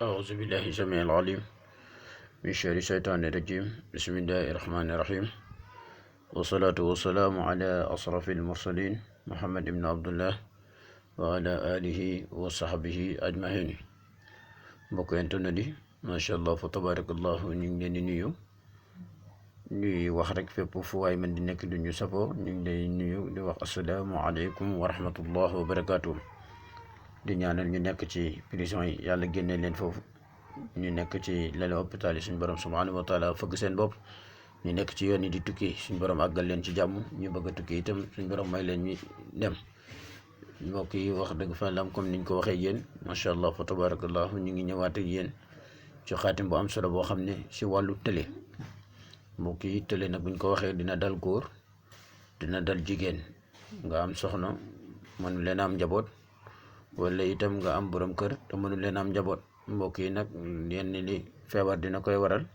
أعوذ بالله السميع العليم من شر الشيطان الرجيم. بسم الله الرحمن الرحيم، والصلاة والسلام على أشرف المرسلين محمد بن عبد الله وعلى آله وصحبه أجمعين. mbokk internet yi macha allah fa tabarakallahu ñu ngi leen di nuyu ñuy wax rek fépp fu waay mën di nekk du ñu safoo ñu ngi lay nuyu di wax asalaamu aleykum wa rahmatullah wa barakatuh. di ñaanal ñu nekk ci prison yi yàlla génne leen foofu, ñu nekk ci lali hôpital yi suñu borom subhanahu wa taala fëgg seen bopp, ñu nekk ci yoon yi di tukki suñu borom àggal leen ci jàmm, ñu bëgg a tukki itam suñu borom may leen ñu dem. mbokk yi wax dëgg fa lam comme niñ ko waxee yéen macha allah fa tabarakallah ñu ngi ñëwaat ak yéen ci xaatim bu am solo boo xam ne si wàllu tële. mbokk yi tële nag buñ ko waxee dina dal góor, dina dal jigéen, nga am soxna mënu leen am njaboot, wala itam nga am borom kër te mënu leen am njaboot. mbokk yi nag yenn li feebar dina koy waral,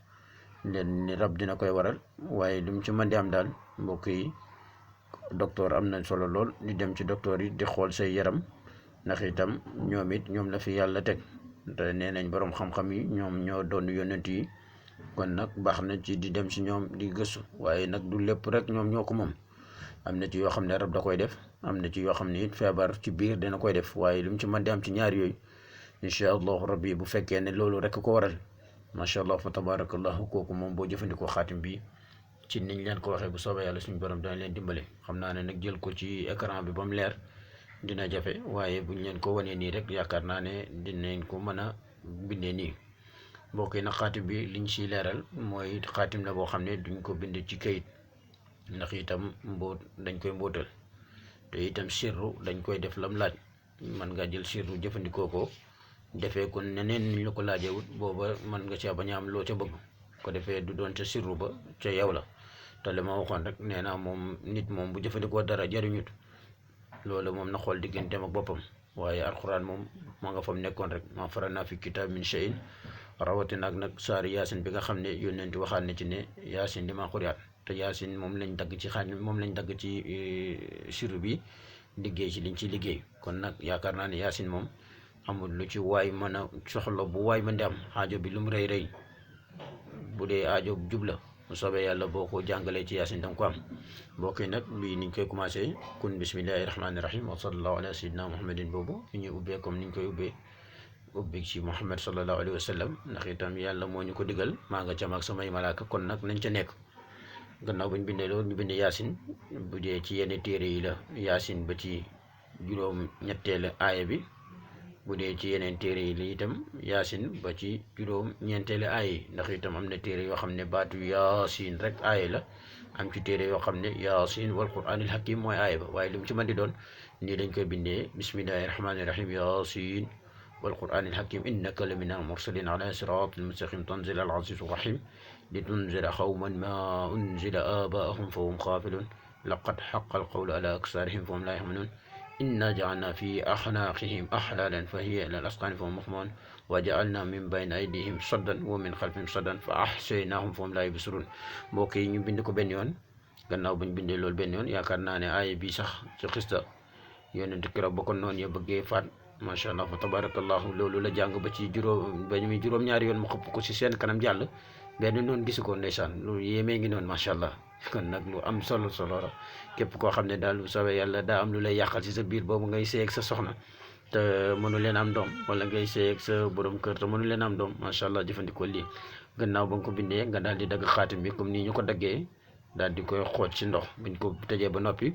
leen ni rab dina koy waral, waaye lu mu ci mën di am daal mbokk yi docteur am nañ solo lool di dem ci docteur yi di xool say yaram, ndax itam ñoom it ñoom la fi yàlla teg te nee nañ borom xam-xam yi ñoom ñoo doon yonent yi, kon nag baax na ci di dem ci ñoom di gëstu, waaye nag du lépp rek ñoom ñoo ko moom. am na ci yoo xam ne rab da koy def, am na ci yoo xam ne it feebar ci biir dina koy def, waaye lu mu ci mën di am ci ñaar yooyu incha allahu rabbi bu fekkee ne loolu rek ko waral macha allah fa tabarakallahu kooku moom boo jëfandikoo xaatim bi ci niñ leen ko waxee bu soobee yàlla suñu borom dana leen dimbale. xam naa ne nag jël ko ci écran bi ba mu leer dina jafe, waaye buñ leen ko wanee nii rek yaakaar naa ne dinañ ko mën a bindee nii. mbokk yi nag xaatim bi liñ ciy leeral mooy xaatim la boo xam ne duñ ko bind ci kayit, ndax itam mbóot dañ koy mbóotal, te itam sirru dañ koy def lam laaj. mën nga jël sirru jëfandikoo ko defee ko neneen niñ la ko laajee wut, booba mën nga caa bañ a am loo ca bëgg, ko defee du doon ca sirru ba ca yow la. te li ma waxoon rek nee naa moom nit moom bu jëfandikoo dara jariñut loolu moom na xool digganteem ak boppam, waaye alxuraan moom maa nga fa mu nekkoon rek, maa faranaa fi kitaab min shay'in, rawatina nag saari yaasin bi nga xam ne yónnent waxaat na ci ne yaasin li maa xuriyaat, te yaasin moom lañ dagg ci xaaj, moom lañ dagg ci sirru bi liggéey ci liñ ciy liggéey. kon nag yaakaar naa ne yaasin moom amul lu ci waay mën a soxla, bu waay mën di am aajo bi lu mu rëy rëy, bu dee aajo jubla bu soobee yàlla boo ko jàngalee ci yaasin danga ko am. mbokk yi nag bii niñ koy commencé kun bismillahi rahmaani rahim wa sallallahu ala sayyidina muhammadin boobu ñu ñuy ubbee comme niñ koy ubbi ci muhammad sallallahu alayhi wa sallam, ndax itam yàlla moo ñu ko digal, maa nga cam ak samay malaaka, kon nag nañ ca nekk. gannaaw buñ bindee loolu ñu bind yaasin, bu dee ci yenn téere yi la yaasin ba ci juróom ñetteelu aaya bi, bu dee ci yeneen téere yi la itam yaasin ba ci juróom ñeenteelu aaya yi, ndax itam am na téere yoo xam ne baatu yaasin rek aaya la, am ci téere yoo xam ne yaasin wal quraanil hakim mooy aaya ba, waaye lu mu ci mën di doon nii dañ koy bindee bismillahi rahmaani rahim yaasin wal quraanil hakim innaka la min al mursalin ala siratil mustaqim tanzil al aziz rahim litunzira xawman ma unzila abaahum fa hum xaafilun laqad xaqa al qawlu ala aksarihim fa hum la yaxminun inna jaalna fi axnaaqihim axlaalan fa hiya ila al asqaani fa hum muxmaun wa jaalna min bayni aydihim saddan wa min xalfihim saddan fa axsaynaahum fa hum laa yubsiruun. mbokk yi ñu bind ko benn yoon, gannaaw buñ bindee loolu benn yoon yaakaar naa ne aaya bi sax ci xista yonent keroog ba ko noonu ya bëggee faat macha allah fa tabarakallahu loolu la jàng ba ci juróom-ñaari yoon mu xëpp ko ci seen kanam jàll, benn noonu gisu ko ndeysaan. lu yéemee ngi noonu macha allah. kon nag lu am solo la képp koo xam ne daal bu soobee yàlla daa am lu lay yàqal ci sa biir boobu ngay seey ak sa soxna te mënu leen am doom, wala ngay seey ak sa borom kër te mënu leen am doom, macha allah jëfandikoo lii. gannaaw ba nga ko bindee nga daal di dagg xaatim bi comme nii ñu ko daggee, daal di koy xooj ci ndox. buñ ko tëjee ba noppi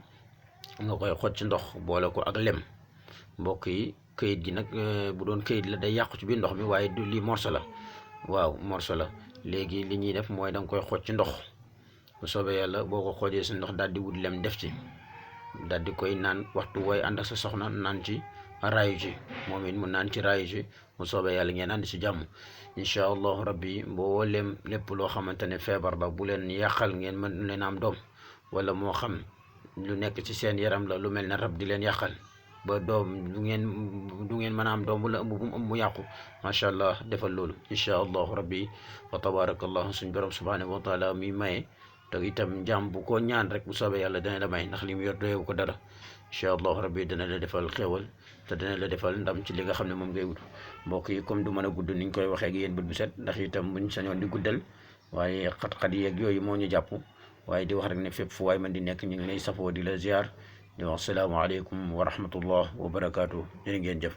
nga koy xooj ci ndox boole ko ak lem. mbokk yi këyit gi nag bu doon këyit la day yàqu ci biir ndox mi, waaye du lii morso la, waaw morso la. léegi li ñuy def mooy da nga koy xooj ci ndox, bu soobee yàlla boo ko xoojee si ndox daal di wut lem def ci, daal di koy naan waxtu wooy ànd ak sa soxna naan ci raayu ci, moom it mu naan ci raayu ci, bu soobee yàlla ngeen ànd si jàmm incha allahu rabbi. mbooleem lépp loo xamante ne feebar la bu leen yàqal ngeen mën leen am doom, wala moo xam lu nekk ci seen yaram la lu mel ne rab di leen yàqal ba doom du ngeen mën a am doom, wala ëmb bu mu ëmb mu yàqu, macha allah defal loolu incha allahu rabbi fa tabarakallahu. suñ borom subhanahu wa taala mi maye te itam jaam bu ko ñaan rek bu soobee yàlla dana la may, ndax li mu yor doyewu ko dara. incha allahu rabbi dana la defal xéewal te dana la defal ndam ci li nga xam ne moom ngay wut. mbokk yi comme du mën a gudd niñ koy waxee ak yéen bët bu set, ndax itam buñ sañoon di guddal waaye xat-xat yeeg yooyu moo ñu jàpp, waaye di wax rek ne fépp fu waay man di nekk ñu ngi lay safoo di la ziar di wax salaamaaleykum wa rahmatullah wa barakaatu. jërë ngeen jëf.